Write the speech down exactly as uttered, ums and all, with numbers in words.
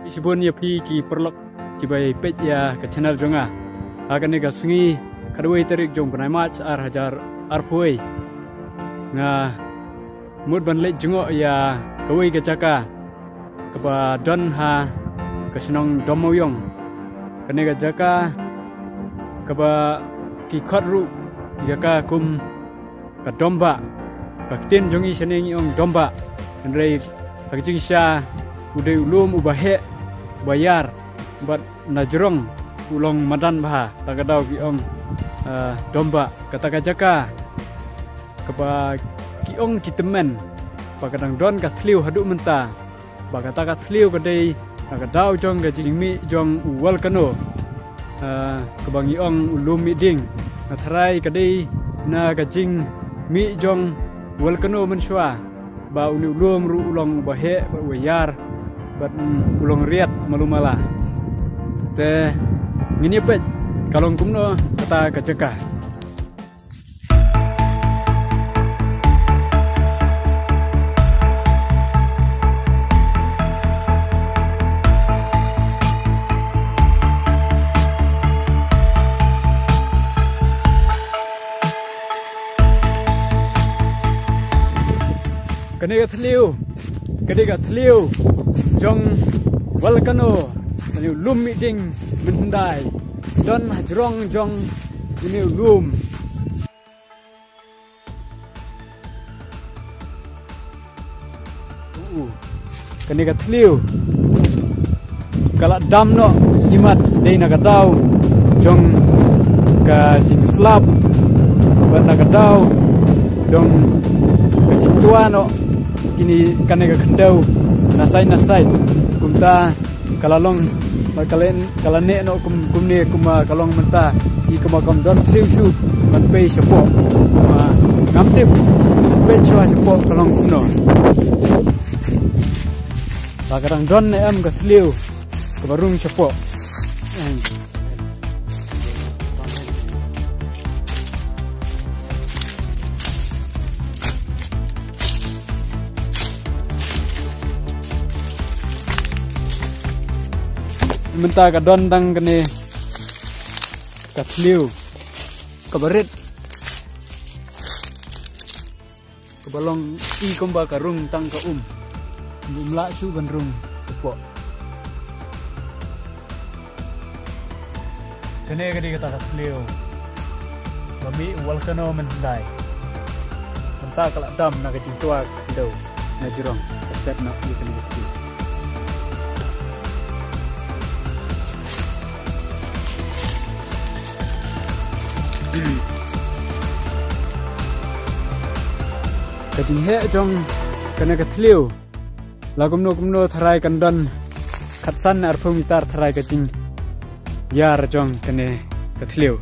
Shibun ïa phi ki paralok kiba ïa peit ïa ka channel jong nga. Ha kane ka sngi khatwei tarik jong bnai March ar hajar arphew wei, nga mut ban leit jngoh ïa kawei ka jaka kaba don ha ka shnong Dommawiong. Kane ka jaka kaba ki khot ruh ïa ka kum ka Dombah. Ka ktien jong ngi shane ngi ong Dombah. Hynrei ha ka jingshisha u dei u lum uba heh, uba ïar, bad na jrong u long madan bha, ta ka daw ki ong, eh, Dombah. Kata ka jaka kaba ki ong ki tymmen ba ka dang don ka thliew haduh mynta. Ba kata ka thliew ka dei na ka daw jong ka jingmih jong u volcano, ah, kaba ngi ong u lum Mihding. Nga tharai ka dei na ka jingmih jong volcano mynshuwa ba une u lum ruh u long uba heh bad uba ïar bad, mm, u long riat malu mala. Te ngin ïa peit ka long kumno kata ka jaka. Kane ka thliew, kane ka thliew jong volcano, kane u lum Mihding mynhyndai. Don hajrong jong kane u lum. Uh, kane ka thliew ka la dam noh imat dei na ka daw jong ka jingslap bad na ka daw jong ka jingtwa noh kine, kane ka khyndew na side na side. Kumta ka la long, ka la, ka la neh noh kum, kumne kumba ka long mynta. Ki kumba kam don thliew shuh ban pei shapoh. Kumba ngam tip pei shuwa shapoh ka long kumno. Ba ka dang don ne em ka thliew kaba rung shapoh. Mynta ka don tang kane ka thliew kaba rit, kaba long i kumba ka rung tang ka um. Ym lah shuh ban rung shapoh. Kane ka dei kata ka thliew ba mih volcano mynhyndai. Mynta ka la dam na ka jingtwa ka khyndew na jrong. Ka set noh ïa kane ka thliew. Ka jingheh jong kane ka thliew, la kumno kumno tharai kan don khatsan arphew mitar tharai ka jingïar jong kane ka thliew.